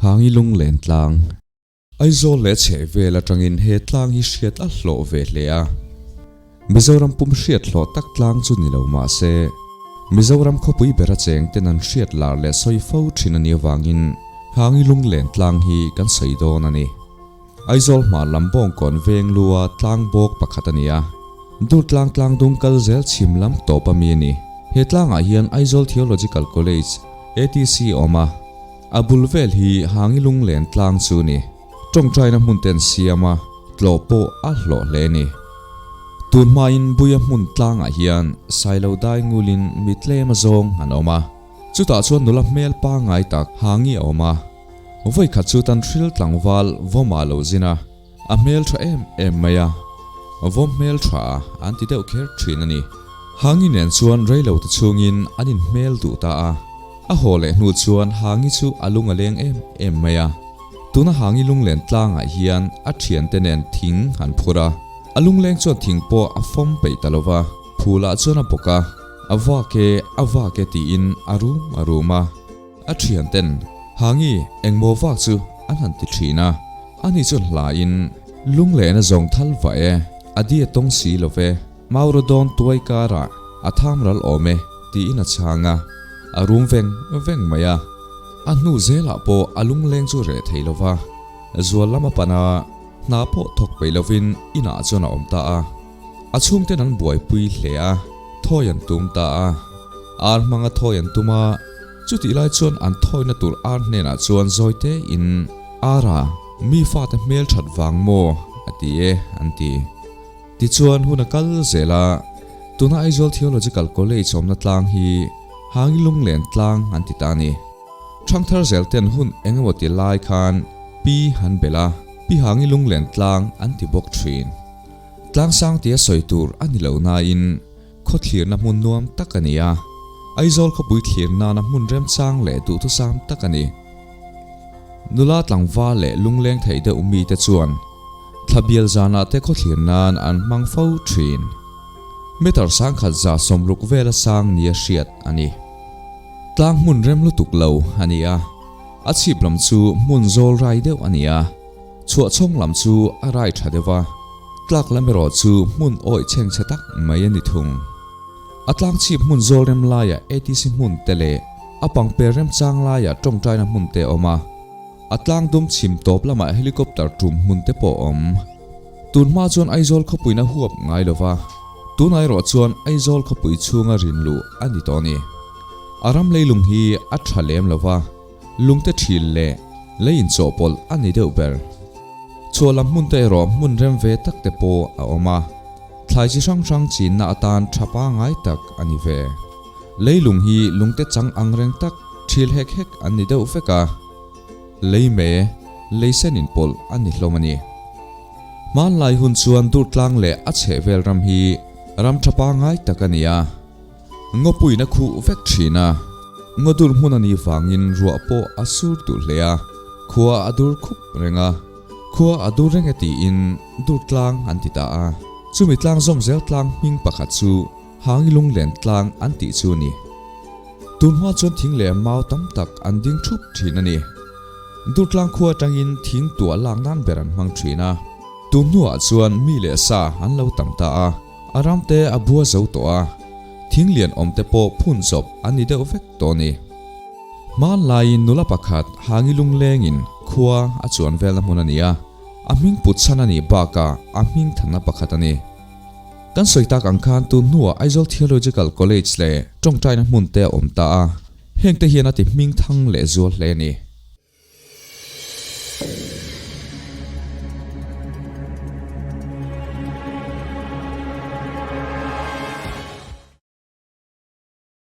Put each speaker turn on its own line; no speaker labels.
Hangi lunglen tlang. Aizawl leh chhehvel atangin he tlang hi hriat a hlawh ve hle a. Mizoram pum hriat hlawh tak tlang chu ni lo mah se, Mizoram khawpui bera cheng ten an hriat lar leh sawi fo thin a nih avangin Hangi lunglen tlang hi kan sawi dawn a ni. Aizawl hmar lam Bawngkawn veng lua tlang bawk pakhat a ni a. Durtlang tlangdung kal zel chhim lam tawp a mi a ni. He tlangah hian Aizawl Theological College, ATC, a awm a. A bul vel hi Hangi lunglen tlang chu a ni. Tawngtaina hmun te an siam a, tlawh pawh a hlawh hle a ni. Tun hmain Buia hmun tlangah hian Sailo dai ngulin mi tlem a zawng an awm a. Chutah chuan nula hmel pangngai tak Hangi a awm a. Vawi khat chu tan hril tlangval Vawma lo zin a, a hmel tha em em mai a, Vawm hmel tha an ti deuh kher thin a ni. Hangi nen chuan reilo te chhungin an inhmel duh ta a, a haw leh hnu chuan Hangi chu a lung a leng em em mai a. Tuna Hangi lunglen tlangah hian a thiante nen thing an phur a, a lungleng chuan thing pawh a fawm peih ta lo va, phulah chuan a bawk a, a vak e, a vak e tiin a rum a rum a. A thianten, Hangi, engmaw vak chu an han ti thin a, ani chuan hlain, Lunglen a zawng thal vah e, a di a tawng si lo ve, Maura dawn tuai karah a tham ral awm e, tiin a chhang a, a rum veng veng mai a. A hnu zelah pawh a lungleng chu reh thei lo va, zual lam a pan a, hna pawh thawk peih lovin inah chuan a awm ta a. A chhungten an buaipui hle a, thawi an tum ta a. Ar hmanga thawi an tum a, chutih lai chuan an thawina tur ar hnenah chuan zawi tein, Ara, mi fate hmel that vang maw? a ti e, an ti. Tichuan hun a kal zel a, tuna Aizawl Theological College awmna tlang hi Hangi Lunglen tlang an ti ta a ni. Thangthar zel ten hun eng emaw ti lai khan Pi han belh a, Pi Hangi Lunglen tlang an ti bawk thin. Tlangsang tia sawi tur a ni lo nain khaw thlirna hmun nuam tak a ni a, Aizawl khawpui thlir nana hmun remchang leh duhthusam tak a ni. Nula tlangval leh lungleng thei deuh mite chuan thlabial zanah te khaw thlir nan an hmang fo thin. Meter sangkhat 160 vela sang nia hriat a ni. Tlang hmun rem lutuk lo a ni a, a chhip lam chu hmun zawl rai deuh a ni a. Chhuahchhawng lam chu a rai tha deuh a, tlak lam erawh chu hmun awih chhengchhe tak mai a ni thung. A tlangchhip hmun zawl rem laiah ATC hmun te leh a pangper remchang laiah tawngtaina hmun te a awm a, a tlang dum chhim tawp lamah helicopter tum hmun te pawh a awm. Tun hma chuan Aizawl khawpuina huap ngai lo va, tunah erawh chuan Aizawl khawpui chhunga rin luh a ni tawh a ni. A ram leilung hi a tha lem lo va. Lungte thil leh lei inchawhpawlh a ni deuh ber. Chhuah lam hmun te erawh hmun rem ve tak te pawh a awm a, thlai chi hrang hrang chinna atan tha pangngai tak a ni ve. Leilung hi lungte chang ang reng tak thil hek hek an ni deuh vek a, lei me, lei sen inpawlh a ni hlawm a ni. Hmanlai hun chuan Durtlang leh a chhehvel ram hi ram tha pangngai tak a ni a. Ngawpuiin a khuh vek thin a, ngaw dur hmun a nih vangin ruah pawh a sur duh hle a, khua a dur khup reng a, khua a dur reng e tiin dur tlang an ti ta a, chumi tlang zawm zel tlang hming pakhat chu Hangi Lunglen tlang an tih chu a ni. Tun hma chuan thing leh mau tam tak an ding thup thin a ni. Dur tlang khua atangin thing tuah lak nan ber an hmang thin a, tun hnuah chuan mi leh sa an lo tam ta a. A ram te a bua zo tawh a, thing lian awm te pawh phun chawp an ni deuh vek tawh a ni. Hmanlaiin nula pakhat Hangi lunglengin khua a chuan velna hmun a ni a, a hming put chhan a nih bakah a hming thanna pakhat a ni. Kan sawi tak ang khan tun hnuah Aizawl Theological College leh tawngtaina hmun te a awm ta a, hengte hian a ti hming thang leh zual hle a ni.